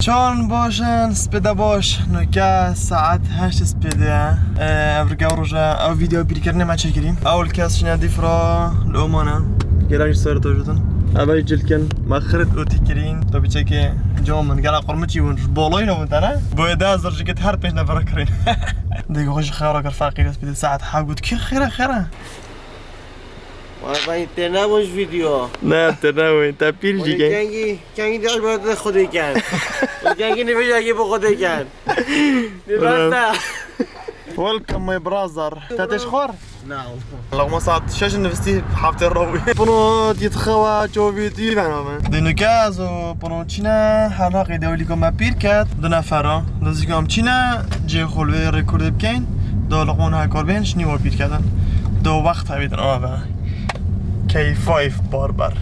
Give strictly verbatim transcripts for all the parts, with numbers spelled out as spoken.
Çon boşin, spêde boş. Nuke saet heşt spêde ye. Ee, ev rike roje, ev video pîrkirinê me çêkirî. Ewil kes çine dîfra li Oman e. Gelek ji ser to jûtin. Ev ey cilkin. Me xirit û tîkirîn. To biçekê cama min gela qurmiçî bûn. Ji bolayî ne bûn te ne? Boyê de ez rjikit her pênc nefera kirîn. Dêk xwe jî xera kir feqîr spêde. Saet heft got. Kî xêre xêre? Vay vay, te nebûn ji video. Ne, te nebûn. Te pîr jî Wê keng. Kengî, kengî de ibadet Xwedê ken. Wê kengî nivêjekî bi Xwedê ken. Welcome, my brother. Te têş xwar? Na. Laqma saat şeş nivistî heftê rawî. Pino dît xewa çovî dî ben abi. Dê nuke ez û Pino çîne, her haqî dewlî ku me pîr ket, du nefera. Lezî ku em çîne, cê xwe li vê rekordê bikeyn. Do Luqman hekar bên, şinî we pîr kedin. Do wext hevîdin ava. K five barber.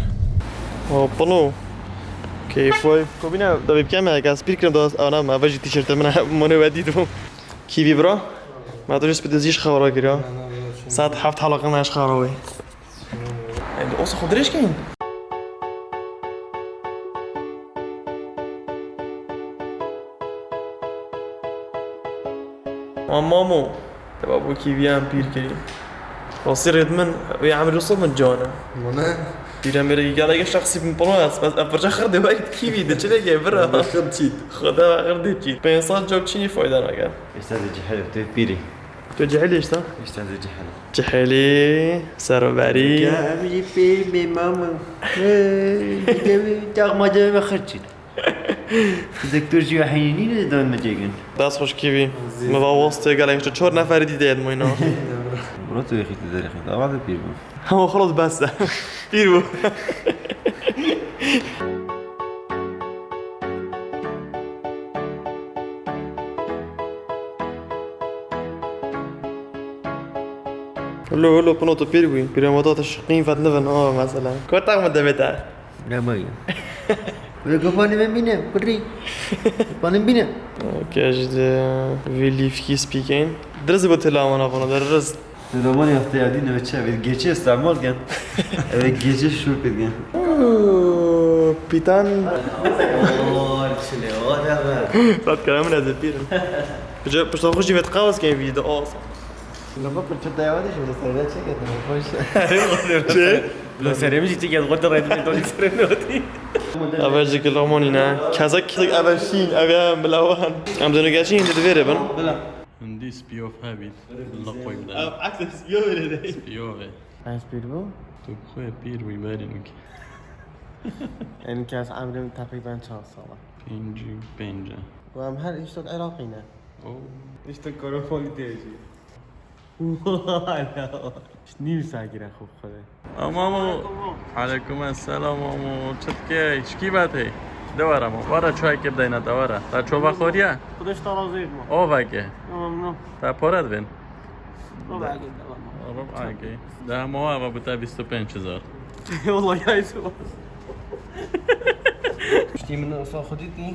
O Pino. K five. Ko bîne, da vê bikeme, ez pîr kirim, da ana me, ve jî tîşertê min, monê we dît bû. Kîvî bira? Me tu jî spidê zî ji xewra kiriya. Saet heft halaqa me ji xewra wê. Ê, osa xwe dirêj keyin. Wan mamo, te babo kîvî em pîr kirî. Rastî rêd min, wê emrî wisa min can e. Mane? Pîremêrê gelek şexsî min piro ez, ez ev pirça xir de wek kîvî de çi lêke bira. Xir çît. Xweda xir de çît. Pênc sal cewab çinî fayda nake. Êsta de cehil, tu pîrî. Tu cehilî êsta? Êsta de cehil. Cehilî, seroberî. Ya, em jî pê me mama. Hey, cevê, çaxma cevê me xir çît. Doktor jî wehî nîne de me cêgin. Dest xweş kîvî. Azîz. Me va wastê gelek çor neferî dî de yedmayna. Bro tu yexî tu derexî. Dava de pîr bû. Ama xelas bes e. Pîr bû. Hilo, hilo, Pino tu pîr bûyî. Pîrê me da tu şiqîn vet nivin, o mesela. Kota me devê te. Ne bayı? Ve kafanı ben bine, kırri. Kafanı bine. Okey, ji de vê lîfkî spîkên. Dirist got têla wana xwana, dirist. Roman yaptı ya, din ve çe, ve geçe istemal gen. Evet, geçe şur pir gen. Oo, pîtan. Or, çile, o ne be? Rat kara min ez pîrim. Pişta xwe jî vet qawaz gen vî de, o. Lama pirçe dayawa de şöyle serine çek et, boş. Çi? Lo serê min jî çek et, xwe de rêdin, to serê min otî. Ev jî ki Lamanî ne. Kezek, kezek ev şîn, ev ya milawan. Em dönü geçin, hindi divêre bin. Bila. Hindî spiyov hebît. Li qoy bide. Ev aks spiyov ê de. Spiyov ê. Ez pîr bûm? Tu bi xwe pîr bûyî berî nûk. Yanî ki ez emrim teqrîben çar sal e. Pêncî û pênc e. Û em her îştok Iraqî ne. Oo. Îştok Karakolî tê jî. Wala. Nîv sagire xwe xwe. Mamo. Aleykum esselam mamo. Çi dikey? Şikî ve tê? De were mamo. Were çay kir deyna te were. Te çova xweriye? Xwedê ji te razî bima. O veke. Tamam, no. Te pore dibên. O veke, tamam. Rub'ake. De hema eva bû te bîst û pênc hezar. Wala ya spas. Piştî min wisa xwe dîtî.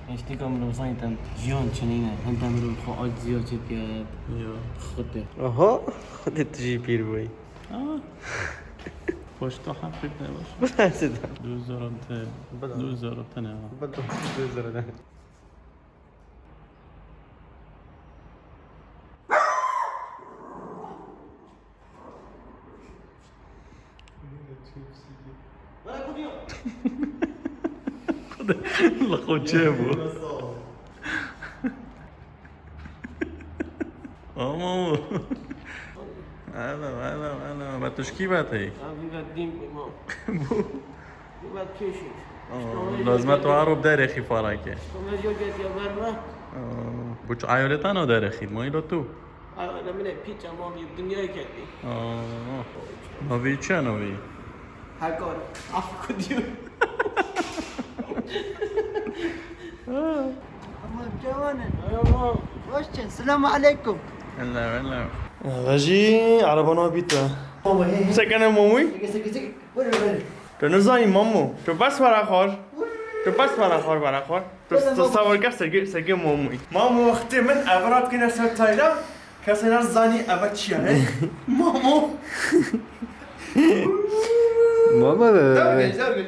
Piştî ka mirov zanî te jiyan çinîne. Hem te mirov xwe aciziya çêdiket. Ya. Xwedê. Aha. Xwedê tu jî pîr bûyî. Aa. Poşta hep bir de var. Bu neresi de? Düz zorun te. Bu da. Düz zorun te ne var? Bu da. Düz zorun. Li xwe çê bû. Ama o. Ela, ela, ela. Be tu şkî ve tey? Abi ve dîm imam. Bu. Bu ve tuşit. Lazim e tu aro derê xî farake. Ştomez yok et ya verme. Bu çi ayoleta no derê xî? Moylo tu. Ayole min e piç ama bir dünyayı kendi. Aa. Novî çi novî? Hekar. Af ku diyor. Ama cevane. Hoş geldin. Selamun aleyküm. Hello, hello. Ve jî araba nabîte. Sekene Momûy. Seke, seke, seke. Buyurun, buyurun. Tu nizanî Mamo. Tu bes were xwar. Tu bes were xwar, were xwar. Tu, tu sawirgeh sergê, sergê Mamûyî. Mamo, wextê min ev rat kine ser tayra. Kesê ne zanî eve çi ye, ne? Mamo. Mama be. Dergej, dergej.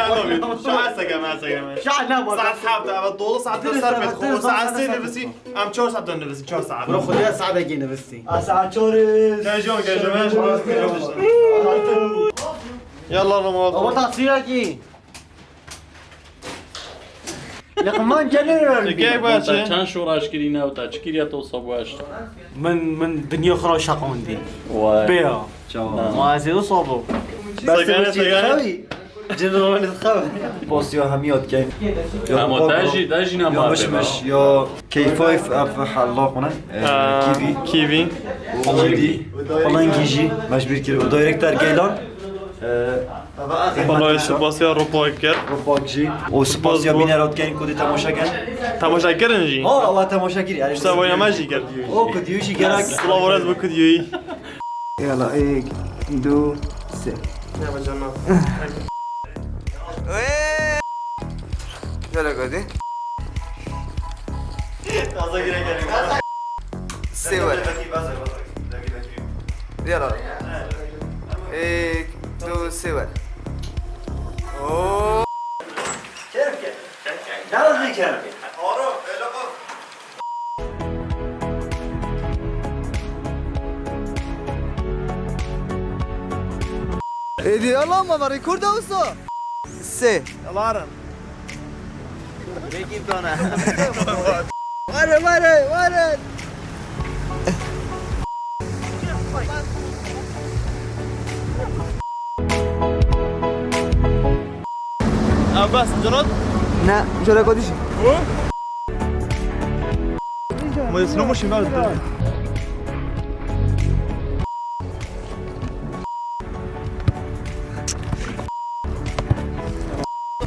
ya, tabii. Şu an sekeme, sekeme. Şu an ne var? Saat hafta, evet, dolu saat dört saat bet. Saat sê nefesi. Am çor saat dön nefesi, çor saat. Bro, Xwedê saet ekî nivistî. A saet çor. Gel, gel, gel. Yalla, Ramazan. Baba, taksiye ki. Luqman gelir. Çekey başı. Çend şoraş kirî ne wita, çi kiriya to sabwaş? Min, min dinya xira şaqandî. Vay. Pêya. Çawa? Muazê wisa bû. Segane, segane. Cin ronî xew. Postiya hemiya dikeyn. Ama te jî, te jî ne ya mafê mişmiş, ya keyfayf, ev hella xune. Ha, kivi. Kivi. Komedî, Pulingî jî mecbûr kir û direkter Geylan, e, Xwedayê spasiya Ropak kir. Ropak jî. Û spasiya bînera dikin ku dî temaşe kin. Temaşe kirin jî. Ha, Allah temaşe kir. Yani, Mustafa Yama jî kir. O kudiyo jî gerek. Silav û rez bo kudiyoyî. Yala, ek, du, sê. Wê! Gelek hadi. Taze girek geldi. Sê wer. Yala. Ek, du, sê wer. Oo. Kerem gel. Kerem gel. Yalnız bir kerem gel. Oğlum, öyle bak. Êdî, Allah, ma va rekor da wisa. Sê. Yalan. Peki, dona. Were, were, were. Abbas, Mujarrad? Ne, Mujarrad Kadîşî. Bu? Ma slow motion ver.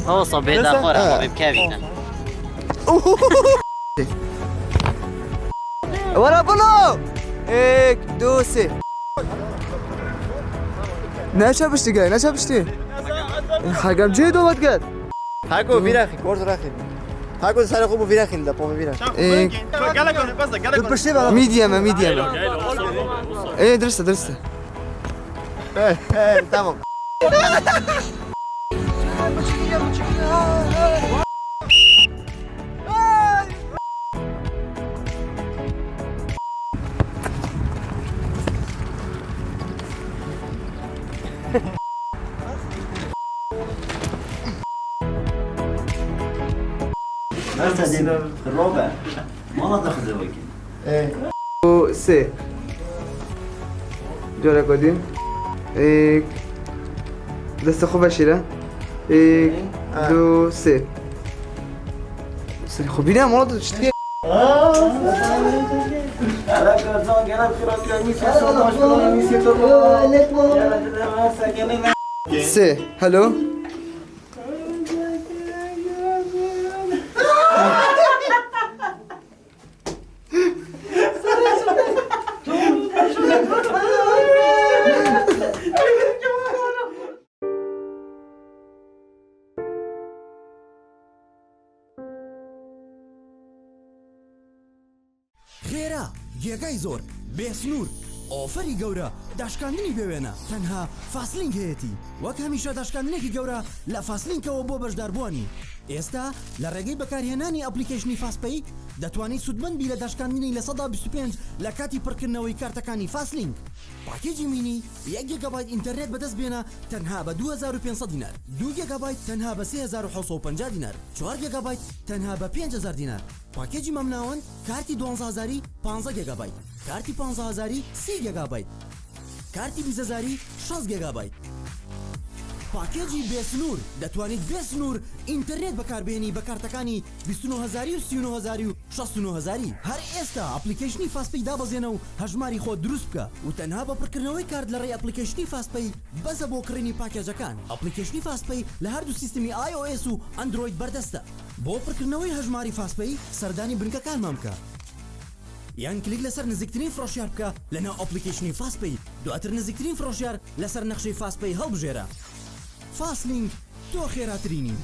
Hava sabê de xora, ha, bê kevî ne. Were bilo! Ek, du, sê. Ne çepiştî gel, ne çepiştî? Hagam cê dowet gel. Hako vîra xî, kors ra xî. Hako ser xo bu vîra xî de, pove vîra. Ek. Gelek onu, bas da, gelek onu. Piştî bana. Medium e, medium e. Ê, dirist e, dirist e. He, he, tamam. Nasıl dedim? Robe. Mala da xizir wekî. Ê. Du, sê. Careke din. Êk. Destê xwe veşêre. Êk, ha, du, sê. Serê xwe bîne, mala tu çi dikê? Sê. Hello. Xêra, Gegay Zor, bêsnûr, oferî gewre, daşkandinî bêwêne, tenha Fastlink heyetî. Wek hemîşe daşkandinekî gewre li Fastlink-ewe bo beşdarbûanî. Êsta li rêgey bekarhênanî aplikêşnî Fastpay, دەتوانیت سوودمەند بی لە داشکاندنی لە سەدا بیست و پێنج لە کاتی پڕکردنەوەی کارتەکانی فاسلینک. پاکێجی مینی یەک گێگابایت ئینتەرنێت بەدەست بێنە تەنها بە دوو هەزار و پێنج سەد دینار، دوو گێگابایت تەنها بە سێ هەزار و حەوت سەد و پەنجا دینار، چوار گێگابایت تەنها بە پێنج هەزار دینار. پاکێجی مامناوەند کارتی دوانزە هەزاری پانزە گێگابایت، کارتی پانزە هەزاری سی گێگابایت. کارتی بیست هەزاری شەست گێگابایت. پاکێجی بێسنوور، دەتوانیت بێسنوور ئینتەرنێت بەکاربێنی بە کارتەکانی بیست و نۆ هەزاری و سی و نۆ هەزاری و شەست و نۆ هەزاری. هەر ئێستا ئەپلیکەیشنی فاستپەی دابەزێنە و هەژماری خۆت دروست بکە و تەنها بە پڕکردنەوەی کارت لە ڕێی ئەپلیکەیشنی فاستپەی بەسە بۆ کڕینی پاکێجەکان. ئەپلیکەیشنی فاستپەی لە هەردوو سیستمی iOS و Android بەردەستە. بۆ پڕکردنەوەی هەژماری فاستپەی سەردانی بنکەکانمان بکە. یان کلیک لەسەر نزیکترین فرۆشیار بکە لەناو ئەپلیکەیشنی فاستپەی، دواتر نزیکترین فرۆشیار لەسەر نەخشەی فاستپەی هەڵبژێرە. فاستلینک، تۆ خێراترینی.